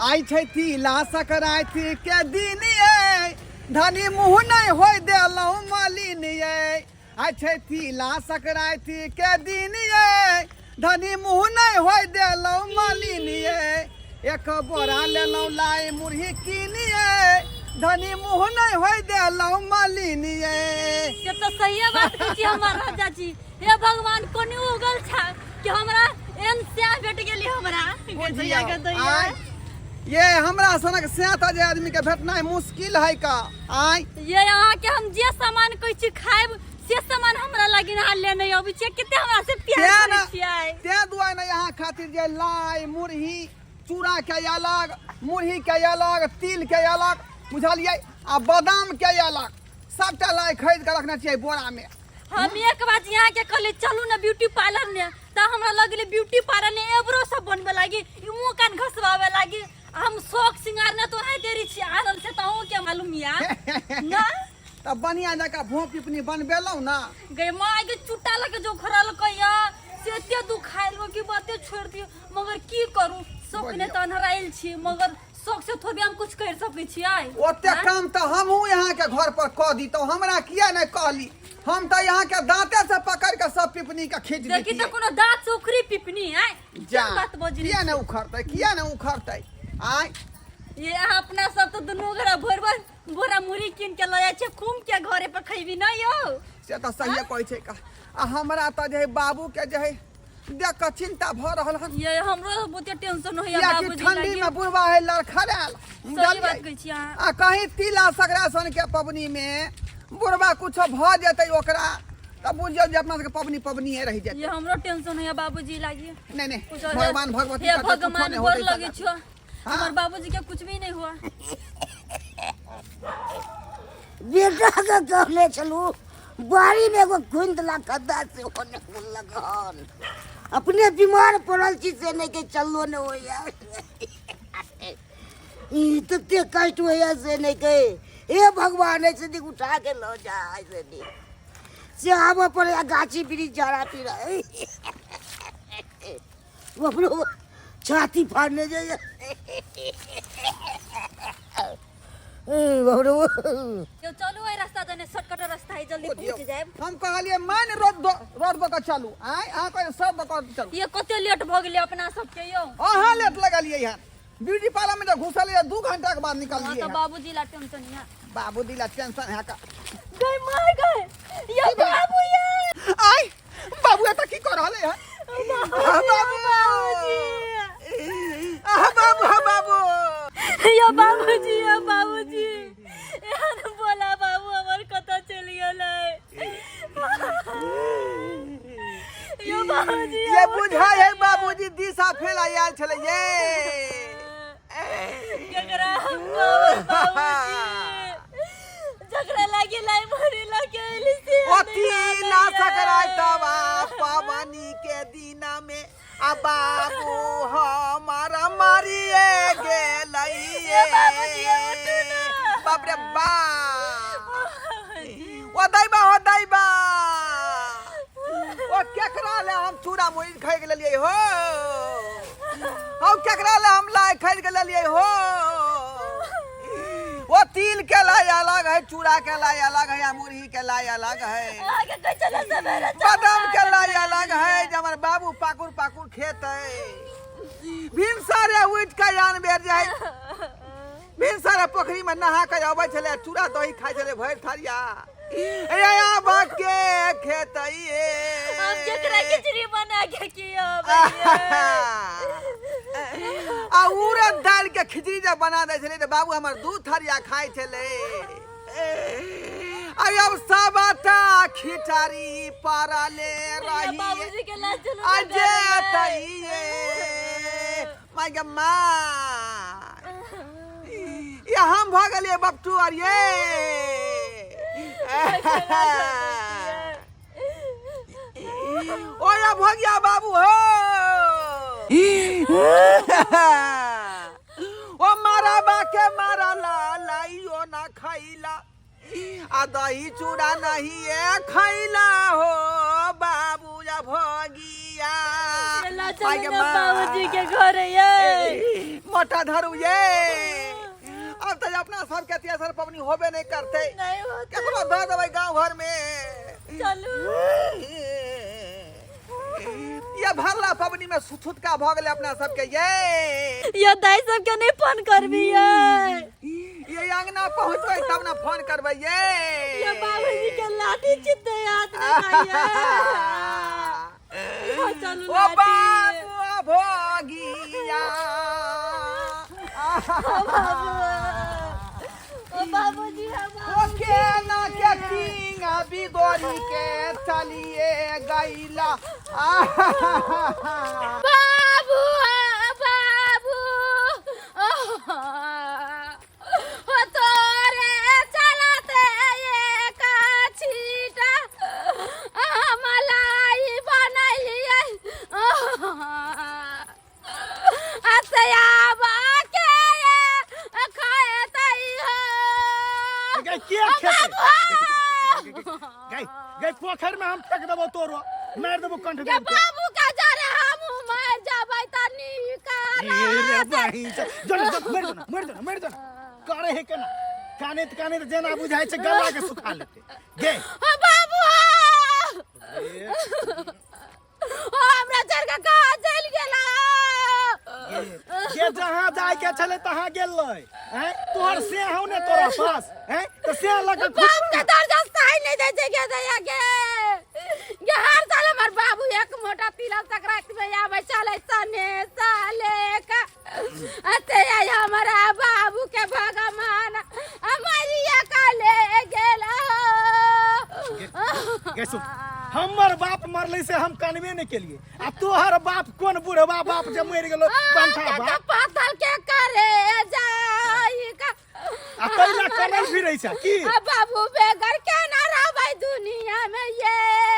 आइ छै तिला संक्रांति के दिन ये, धनी मुँह नहि होय देलहुँ मलिन ये। आइ छै तिला संक्रांति के दिन ये, धनी मुँह नहि होय देलहुँ मलिन ये। एक बोरा लेलहुँ लाई मुरही कीन ये, धनी मुँह नहि होय देलहुँ मलिन ये। से तऽ सहिए बात कहै छी हमर राजा जी। हे भगवान, कोनी उगल छा कि हमरा एहन स्याह भेट गेली हमरा। बुझियौ, आँय ये हमरा सनक स्याह तऽ जे आदमी के भेटनाइ मुश्किल है का। आँय ये अहाँ के हम जे सामान कहै छी खायब से सामान हमरा लगिन अहाँ लेने अबै छियै, कते हमरा से प्यार तें करै ने छियै। तें दुआरे ने यहाँ खातिर जे लाई मुरही चूड़ा के अलग, मुरही के अलग, तिल के अलग, बुझलियै, आ बादाम के अलग, सबटा लाई खरीद के रखने छियै बोरा में। हम एक बात यहाँ के कहले चलू ना ब्यूटी पार्लर में, त हमरा लगले ब्यूटी पार्लर में एबरो सब बनबे लागी, ई मुंह कान घसवावे लागी। हम शौक सिंगार ना तो है देरी छी आनल से त अहूँ के मालूम या ना। तब बढ़िया जकाँ भों पिपनी बनबेलहुँ ना। गई माँ के चुट्टा लगे जो खरल कहिया से एते दुखायल हो कि बाते छोड़ दियो, मगर की करू, शौक ने त अनहरायल छी, मगर शौक से थोड़े हम कुछ कर सकै छियै। ओते काम तऽ हमहूँ यहाँ के घर पर कऽ दितहुँ, हमरा किया नहि कहली? हम तऽ यहाँ के दाँते से पकड़ के सब पिपनी के खींच देखी तऽ दितियै। कोनो दाँत से उखड़ी पिपनी आय जा, बात बजली। किया नहि उखड़तै, किया नहि उखड़तै? आय ये अहाँ अपना सब तऽ दुनू गोरा भोर भोर बोरा मुरही कीन के लऽ जाइ छै, खूम के घरे पर खैबी ना यौ। से तऽ सहिए कहै छै का। आ हमरा तऽ जे है बाबू के जे है देख कऽ चिंता भऽ रहल हन। ये हमरो बहुते टेंशन होइया कियाकि बाबूजी ठंडी लागी। में बुढ़वा है लड़खड़ायल, सही बात बुझलियै? कहै छी अहाँ। आ कहीं तिला सकरा सन के पबनी में बुढ़वा कुछो भऽ जेतै ओकरा, तऽ बुझियौ जे अपना सबके पबनी पबनीए रहि जेतै। ये हमरो टेंशन होइया बाबूजी लागी। नहीं नहीं, कुछ और भगवान भगवती हे का तो कुछो भगवान, नहीं गोर होतै लगै सदा। छियो। हाँ। हमर बाबूजी के कुछ भी नहीं हुआ। बेटा के कहने छलू बाड़ी में एगो खुनि देला खद्दा से होने बोललक हन। अपने बीमार पड़ल छी से नहीं के चललो नहीं होइया, ई तते कष्ट होइया से नहीं के। हे भगवान, ऐसे दिन उठा के लऽ जा, ऐसे दिन से आबऽ पड़ैया गाछी वृक्ष झाड़ा पीड़ा, अपनो छाती फाड़ने जाइए। यो चलू एहि रास्ता दने, शॉर्टकट रास्ता है, जल्दी पहुंच जाएब। हम कहलिए मेन रोड रोड दऽ कऽ चलू, आँय अहाँ कहलिए सब दऽ कऽ चलू। ये कते लेट भऽ गेलै अपना सबके यौ। अहाँ लेट लगलियै हन, ब्यूटी पार्लर में जब घुसलियै 2 घंटा के बाद हाँ निकललियै तऽ हन। बाबूजी ला टेंशन है। बाबूजी ला टेंशन है का। गई मार गए ये की भेल? बाबू ये आय बाबू एतऽ की कऽ रहलै हन? बाबू, आह बाबू, आह बाबू, यो बाबूजी, यो बाबूजी, एहन बोला बाबू हमर कतऽ चलि गेलै यो बाबूजी। ये बुझाय है बाबूजी दिशा फेल आयल छलै ये। केकरा हम कहबै बाबूजी, जकरा लागी लाई भरी लके एली से ओ तिला सकरातवा पवनी के दिना में आ बाबू हमारा मारिए गेलैये। बाप रे बाप, ओ दैबा, ओ दैबा, ओ केकरा ले हम चूड़ा मुरही खरीद के लेलियै हो? हम केकरा ले हम लाइ खरीद के लेलियै हो? ओ तिल के लाई अलग है, चूड़ा के लाई अलग है, आ मुरही के लाई अलग है, आगे कहै छलै सवेरे चलू, बादाम के लाई अलग है, जे हमर बाबू पाकुर पाकुर खेतै। भिनसरे उठि के आन बेर जाइ, भिनसरे पोखरी में नहा के अबै छलै, चूड़ा दही खाइ छलै भरि थरिया। रे आब के खेतै? हम केकरा खिचड़ी बना के खियाबै? आ उड़द दालि के खिचड़ी जब बना दै छलै तऽ बाबू हमर 2 थरिया खाइ छलै। आ अब सबटा खिचड़ी पड़ले रही बाबूजी के ला चलू आ जेतैये। माय गे माय, ये हम भऽ गेलियै बपटू। आर ये ओया भगिया बाबू हो, ओ मारा बा के मारा ला लाइयो ना खैला, आ दही चूड़ा नहीं ए खैला हो बाबू या भगिया। ला चलू आगे ना माँ। बाबूजी के घर ये मोटा धरू ये। अब तो अपना सबके तेसर पबनी होबे नहीं करते। नहीं होते। केकरो दऽ देबै गाँव घर में। चलू। ये भरला पबनी में सुथुतका भऽ गेलै अपना सबके ये। ये दाई सबके नहीं फोन करबी ये। ये अंगना पहुँचबै तब ना फोन करबै ये। ये बाबूजी के लाठी चित्ते हाथ में खाइए। चलू ओ लाठी। बाबू भोगिया। ओ बाबू, ओ बाबूजी, हम ओ केना के किंग बिगोरी के चलिए गैला। बाबू, बाबू, ओ तोरे चलते एक छीटा मलाई बनैलियै। अतयाबा के खाएतै हो। गई के खेतै? गई गई, पोखर में हम फेंक देबो तोरो, मार देबो कंठ के देब के। बाबू के जरे हम मर जाबै त नीक ए रे बहिन से, जो जो मर जो, मर जो, मर जो। करे है केना कानैत कानैत जेना बुझाइ छै गला के सुखा लेतै गे। ओ बाबू, ओ हमरा चढ़ के कहाँ चलि गेला? जे जहाँ जाय के छलै तहाँ गेलै। हैं, तोहर से हौ ने तोरा पास हैं त से लग के खुश। बाप के दर्जा साई नहीं दे छै गे दैया गे। गे हर साल हमर बाबू एक मोटा तिला संक्रांति में आबै छलै सने साले का। अते आई हमरा बाबू के भगवान अमरिया का ले गेला। गे सुन, हमर बाप मरलै से हम कानबे नहि केलिए, आ तोहर बाप कोन बुढ़वा बाप जे मरि गेलो कंठा के बाप पातल के करे जाई का। आ तैला कनल फिरै छै की? आ बाबू बेगर के